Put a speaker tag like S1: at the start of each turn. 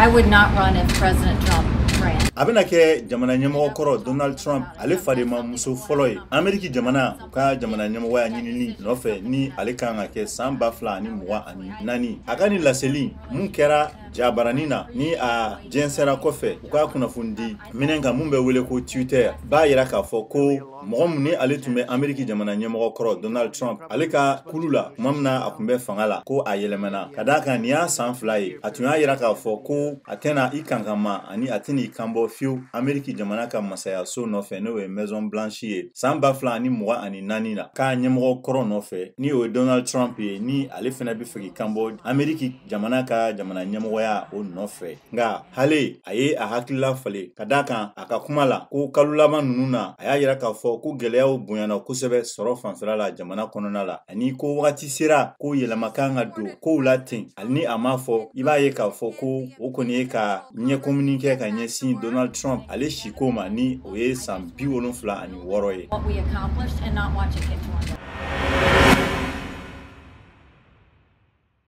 S1: I would not run if President Trump ran.
S2: A bɛna kɛ jamana ɲɛmɔgɔ kɔrɔ Donald Trump, ale fadenma muso fɔlɔ ye Ameriki jamana u ka jamana ɲɛmɔgɔya ɲinini nɔfɛ, ni ale kan ka kɛ san 2024. A ka nin laseli mun kɛra jabaranin na, ni a jɛnsɛra kɔfɛ u ka kunnafoni minɛn kan mun bɛ wele ko Twitter, b'a yira k'a fɔ ko mɔgɔ min ni ale tun bɛ Ameriki jamana ɲɛmɔgɔ kɔrɔ Donald Trump ale ka kulu la tuma min na a tun bɛ fanga la, ko a yɛlɛmana ka d'a kan nin y'a san 2 ye. A tun y'a yira k'a fɔ ko a tɛna i kankanma ani a tɛna i kanbɔ fiyewu Ameriki jamana ka masayaso nɔfɛ, n'o ye Maison Blanche ye, san 2024 la, k'a ɲɛmɔgɔ kɔrɔ nɔfɛ, ni o ye Donald Trump ye, ni ale fana bɛ fɛ k'i kanbɔ Ameriki jamana ka jamana ɲɛmɔgɔya o nɔfɛ. Nka hali a ye a hakilila falen ka d'a kan a ka kuma la ko kalo laban ninnu na, a y'a yira k'a fɔ ko gɛlɛyaw bonyana kosɛbɛ sɔrɔ fanfɛla la jamana kɔnɔna la, ani ko wagati sera ko yɛlɛma kan ka don kow la ten. Hali ni a m'a fɔ, i b'a ye k'a fɔ ko o kɔni ye ka ɲɛkɔmini kɛ ka ɲɛsin Donald Trump ale siko ma, ni o ye san 76 ye.
S1: What we accomplished and not watch it get torn down.